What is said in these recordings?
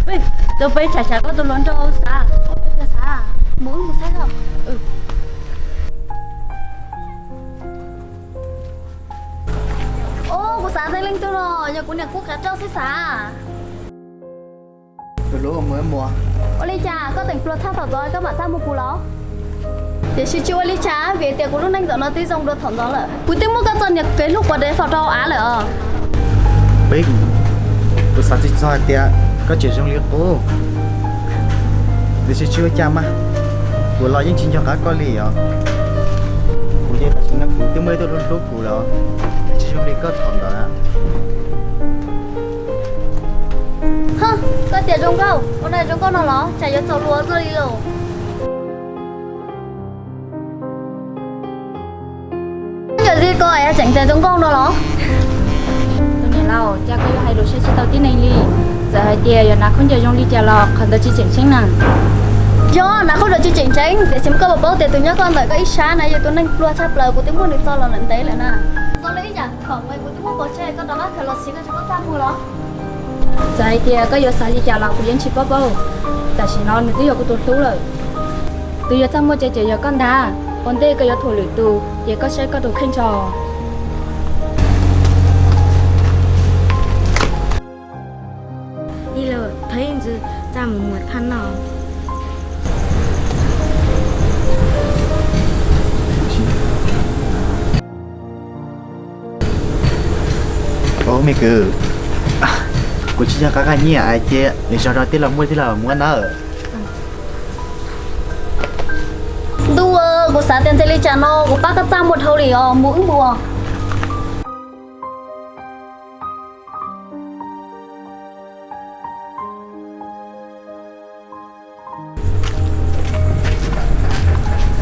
Peb, tus peb tsham tsham koj tus hluas nraug xav. Mus wb mus saib os. Os, kuv xav ntawm leej twg no, yog kuv niam Kub Qhiav Roj xwb xav. Ua li cas koj tseem pluag tshaj thaum ntxov koj mam txaj muag kuv los? Tiam sis tsis ua li cas vim tias kuv lub neej ntawm no twb zoo dua thaum ntxov lawm. Kuv twb muab koj txoj niag kev hlub quav dev faus rau hauv av lawm os. Peb, kuv xav tsis txog hais tias koj tseem zoo li qub. Tiam sis tsis ua cas mas, kuv los yeej tsis nco qab koj li os. Kuv ces tam sim no kuv twb muaj ib tug hlub hlub kuv lawm, tsis zoo li koj thaum ntawd. Koj tias zoo nkauj, ua na zoo nkauj no los tsam yuav txaus luag tuaj li lauj. Khaub ncaws li ko es tseem tias zoo nkauj no los? Tus niam laus, cas koj yuav hais lus saib tsis taus tib neeg li. Txawm hais tias yuav hnav khaub ncaws zoo li cas los qhov ntawd tsis tseem ceeb na. Yog hnav khaub ncaws tsis tseem ceeb, tiam sis koj puas paub tias tus nyob koj ntawm koj ib sab na yog tus neeg pluag tshaj plaws, kuv twb muaj nws txo los lawm ntev lawm na. Txo li ib yam khoom es kuv twb muab pov tseg, koj rov qab khaws los siv koj tsis muab txaj muag los? Txawm hais tias koj yuav xav li cas los kuv yeej tsis paub paub. Tam sim no nws twb yog kuv tus hlub lawm. Tus yuav txaj muag ces tseem yog koj ntag. Ua ntej koj yuav thuam lwm tus ces koj saib koj tus kheej tso. Ib lawm thawj ntxwv txaj mus muag thaj no. Ub, me kwv, kuv tsis nco qab nyiaj ais ces nws zog rau tij laug muaj tij laug muab nawb. Ntuj, kuv xav tias ntshe li cas no kuv pab koj txaj muag dhau li os, mus wb mus.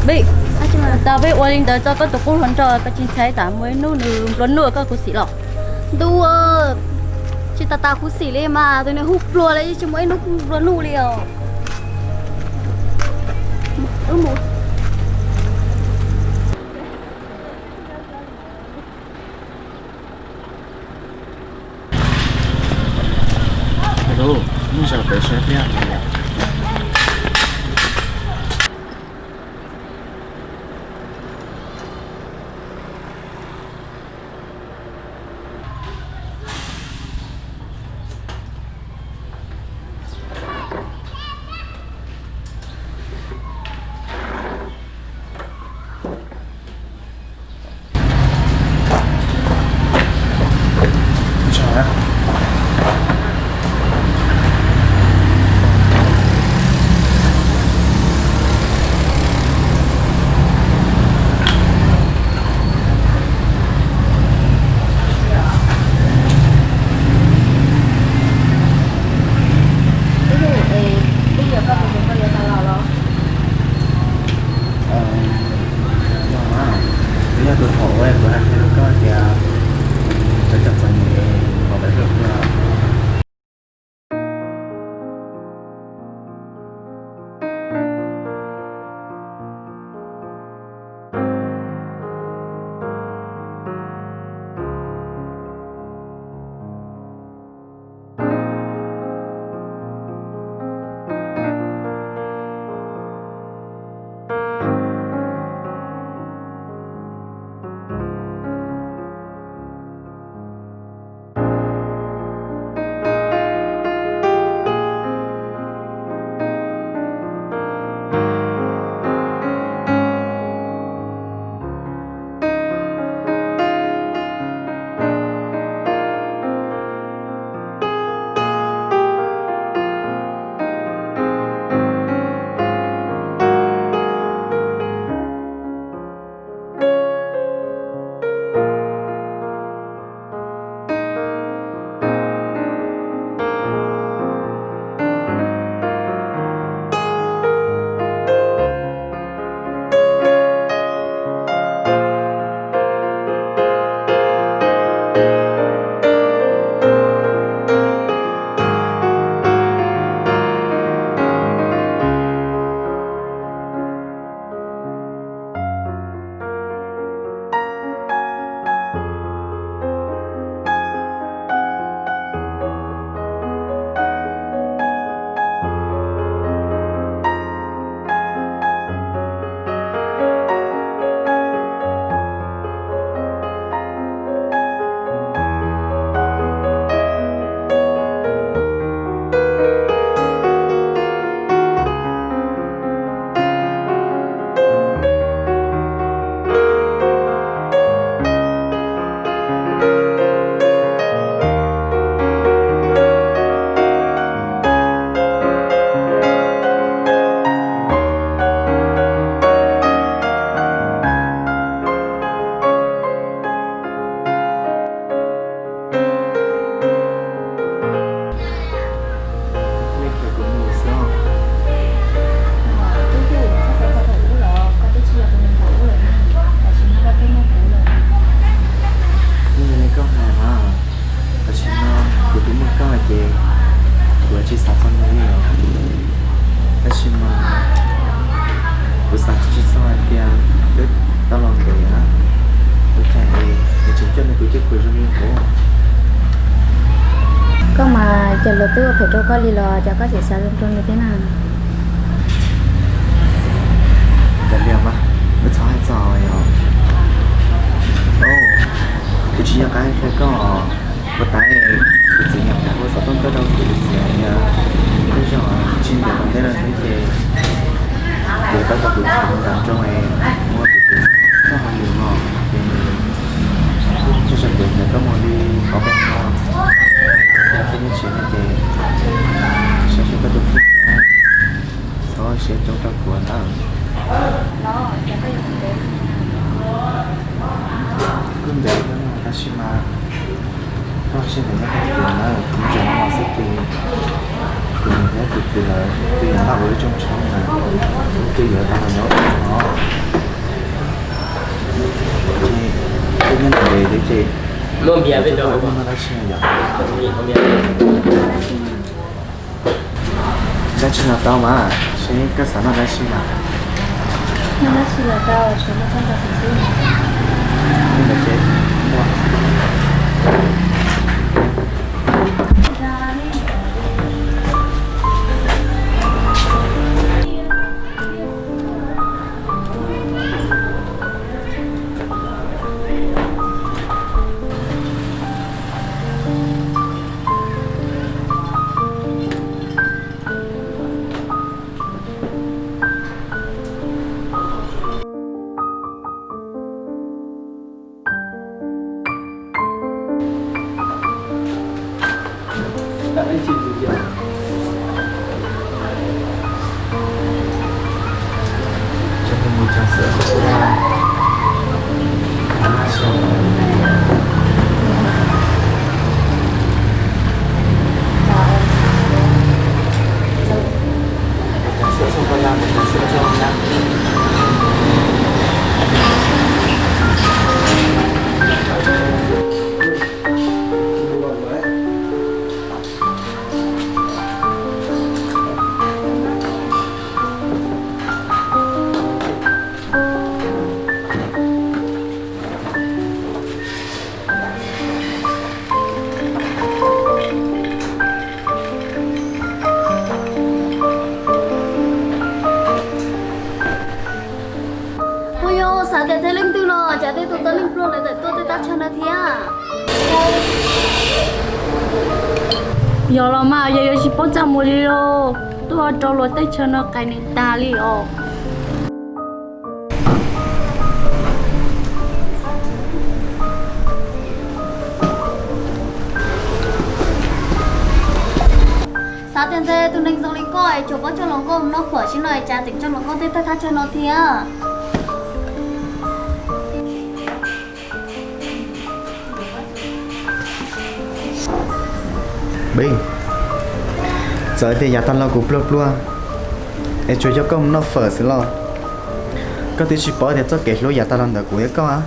Peb, tau peb ua li ntawd tso, koj tus qub hluas nraug koj tsis ntshai tas muaj ib hnub nws nplua nuj koj khuv xim los? Ntuj, tsis tas tas khuv xim li mas, tus niag hu pluag li tsis muaj ib hnub nplua nuj li os. Xav tsis txog hais tias twb tau los ntev na, ua cas es tseem coj nws tus cwj pwm zoo li qub. Koj mas cas luag twb ua phem rau koj li los cas koj tseem xav zoo rau nws thiab na? Kav liam mas, wb txhob hais txog os. Kuv tsis nco qab qhia koj, puas tas kuv txiv nyuam qhuav ua xov tooj tuaj rau kuv txiv tias tej zaum tsis ntev tom ntej no xwb ces kuv tau tau kuv txiv nram nroog es muaj kuv txiv txoj hauj lwm no ces nws tsis tshua ntev ntawd koj mus li qhov peb qhov, yog tej nyiaj txiag no ces saib seb koj tus kheej thiab txhob siab coob rau kuv ntawd. Kuj ntev thiab tab sis mas koj siab ntev nyob koj kuv na, kuv ntseeg no xwb ces kuv niam thiab kuv txiv lawv twb yuav npaj ua lub rooj tshoob na, twb yuav tau los nyob no. Ces twb nyob ntev thiab ces muaj ib hnub no tab sis yom. Dab tsi los tau mas, seb koj xav noj dab tsi mas. Noj dab tsi los tau, tsuas noj koj nrog kuv xwb. Ua yog xav tias thiaj leej twg no cas tej tus tau leej pluag ntawd tawm tuaj tej thaj chaw no thiab. Yog los mas yog yuav tsis paub txaj muag li los tuaj rau luag teb chaws no qais nws tag li os. Xav tias ntshe tus neeg zoo li koj es tsuas paub coj hluas nkauj noj phuam tsis no es cas tseem coj hluas nkauj tej thaj chaw no thiab. Txawm tias yav tag los kuv pluag pluag es tsuas coj koj mus noj fawm xwb los koj twb tsis paub tias txoj kev hlub yav tag los ntawm kuv thiab koj,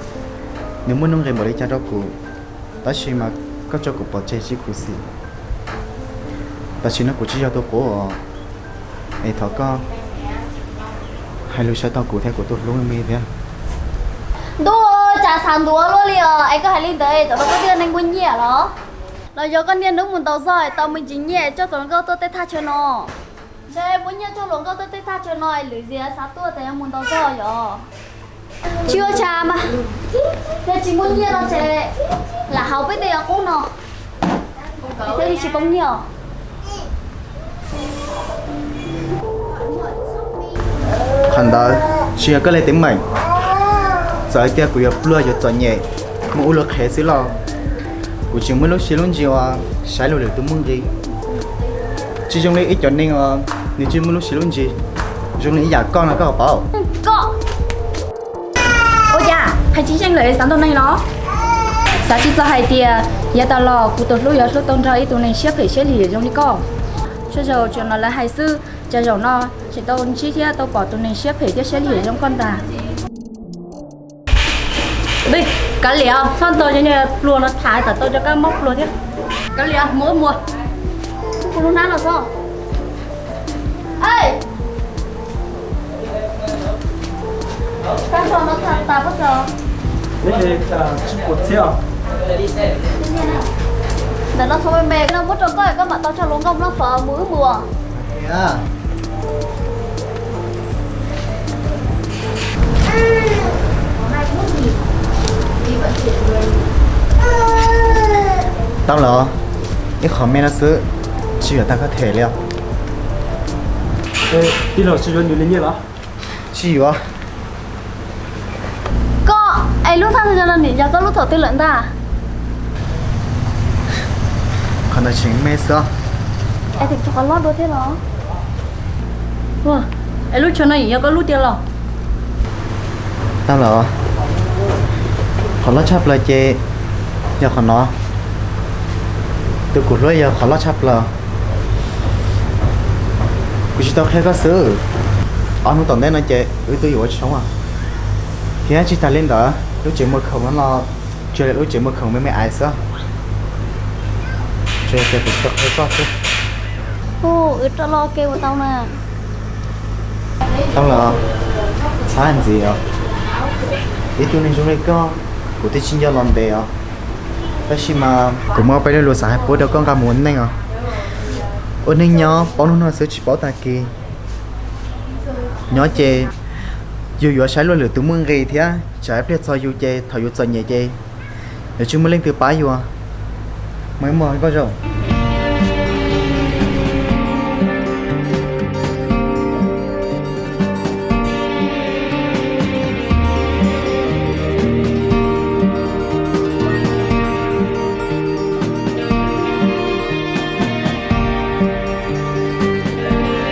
nws muaj nuj nqis npaum li cas rau kuv, tab sis mas koj tso kuv pov tseg tsis khuv xim. Tam sim no kuv tsis yog tus qub os, es thov koj hais lus saib tau kuv thiab kuv tus hlub me me thiab. Ntuj, cas xav ntuav luaj li os, es koj hais li ntawd es tam no koj twb yog neeg muaj nyiaj los? Los yog koj niaj hnub mus ntaus zog es tau me ntsis nyiaj coj tus hluas nkauj tuaj tej thaj chaw no? Ntshe muaj nyiaj coj hluas nkauj tuaj tej thaj chaw no es lwm zaus xav tuaj ces yog mus ntaus zog yog. Tsis ua cas mas, yog tsis muaj nyiaj no ces lam haus peb tej yav qub no thiaj li tsis poob nyiaj os. Qhov ntawd tsis yog koj li teeb meem. Txawm hais tias kuv yuav pluag yuav txom nyem, muaj ub luag qhev xwb los kuv tseem muaj lub siab lub ntsws uas saib luag lwm tus muaj nqis. Tsis zoo li ib cov neeg uas nws tsis muaj lub siab lub ntsws, zoo li ib yam koj no koj paub. Koj ua cas hais tsis yeej lawm xav ntaus neeg los? Xav tsis txog hais tias yav tas los kuv tus hlub yuav hlub tau nrog ib tug neeg siab phem siab lim zoo li koj. Txhua zaus tsuas hnov lawv hais xwb, cas zaum no tseem tau ntsib thiab tau pom tus neeg siab phem thiab siab lim zoo koj ntag. Kav liam, txhob ntaus cov niag pluag no tham, txawm tau cov kab mob pluag thiab. Kav liam, mus ua muag. Kuv lub hnab no xwb. Tsis puas txhiab os? Ntawm no txhob me me, koj no muab rau koj, koj mam tau tso hluas nkauj noj fawm mus wb mus. Tau lawm, ib qho me no xwb, tsis yuav tag koj them li os. Tij laug, tsis yuav nws li nyiaj los? Tsis yuav. Koj, es lub thaj no nim yog koj lub thaum twg lawm ntag? Qhov no tseem me xwb. Es tim tso qhov loj dua thiab los? Es lub tsho no yeej yog koj lub tiag los? Tau lawm, qhov loj tshaj plaws ces yog qhov no. Tus kuv hlub yog qhov loj tshaj plaws. Kuv tsis tau qhia koj xwb, ob hnub tom ntej no ces wb twb yuav ua tshoob os. Thiab tsis tas li ntawd, lub tsev muag khoom no los tsuas yog lub tsev muag khoom me me ais xwb. Tsuas yog tias kuv tsis tau qhia koj xwb. Hu, wb rov los ua ke puas tau na? Tau lawm, txhob ntxiv os. Ib tug neeg zoo li koj, kuv twb tsis nco los ntev os. Tab sis mas kuv muaj peb lo lus xav hais pub rau koj nqa mus ua neej os. Ua neej nyob paub hnub no xwb tsis paub tag kis. Nyob ces yus yuav saib luag lwm tus muaj nqis thiab tsam ib pliag txog yus ces thaum yus txom nyem ces yuav tsis muaj leej twg pab yus. Muaj ib muag koj zaum.